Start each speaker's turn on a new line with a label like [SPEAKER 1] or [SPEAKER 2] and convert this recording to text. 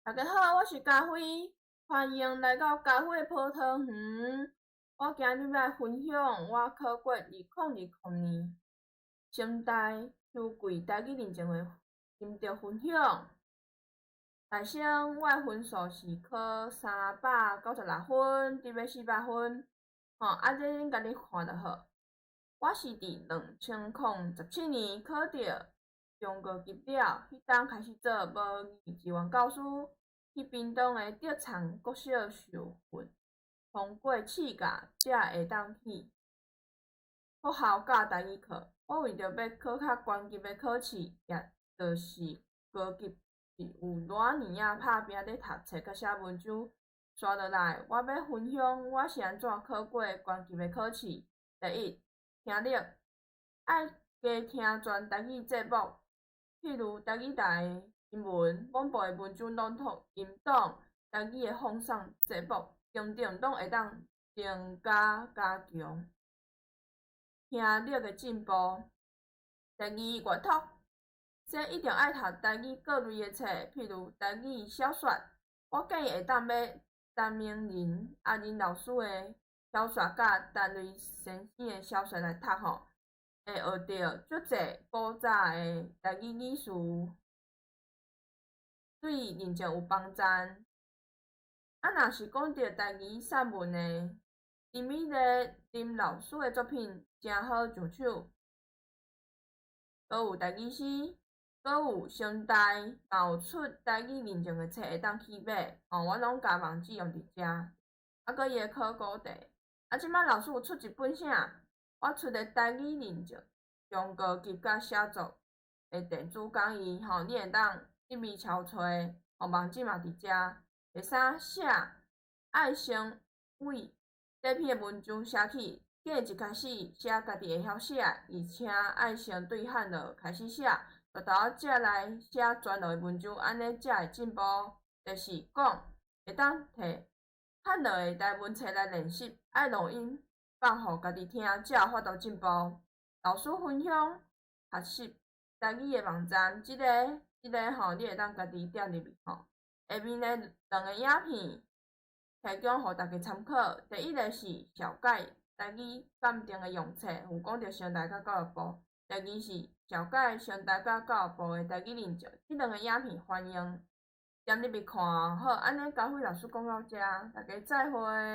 [SPEAKER 1] 大家好，我是佳慧，歡迎來到佳慧的葡萄園。我今日欲來分享我考過2020年成大秋季台語認證的心得分享。來先，我的分數是考396分，佇欲400分。吼，啊，這恁家己看就好。我是佇2017年考著中高級了，彼當開始做母語支援教師，去屏東的德田國小受訓，通過試教才會當去國校教台語課。我為著欲考較懸級的考試，也就是高級，是有偌年仔拍拚咧讀冊佮寫文章。紲落來，我欲分享我是按怎考過懸級的考試。第一，聽力，愛加聽全台語節目，譬如台語台的新聞、廣播的文章朗讀、音檔、台語的放送節目等等，攏會當增加加強聽力的進步。第二，閱讀，這一定愛讀台語各類的冊，譬如台語小說。我建議會當買陳明仁阿仁老師的小說佮陳雷先生的小說來讀吼，會學著足濟古早的台語語詞，對認證有幫助。啊，若是講著台語散文的，林美麗林老師的作品誠好上手。閣有台語詩，閣有成大嘛有出台語認證的冊會當去買，吼，我攏共網址用佇遮。啊，閣伊會考古題。啊，這擺老師有出一本啥？我出的台語認證中高級佮寫作的電子講義，吼，你會當入去抄揣，吼，網址嘛佇遮。第三，寫，愛先為這篇的文章寫起，建議一開始寫家己會曉寫，而且愛先對漢字開始寫，沓沓仔才來寫全落的文章，按呢才會進步。第四，講，會當提漢字的台文冊來練習，愛錄音放予家己聽，才有法度進步。老師分享學習台語的網站，這個吼，你會當家己點入去吼。下面的兩个影片提供予大家參考。第一个是紹介台語鑑定的用冊，有講著成大佮教育部。第二是紹介成大佮教育部的台語認證。這兩个影片歡迎點入去看。好，按呢佳慧老師講到遮，大家再會。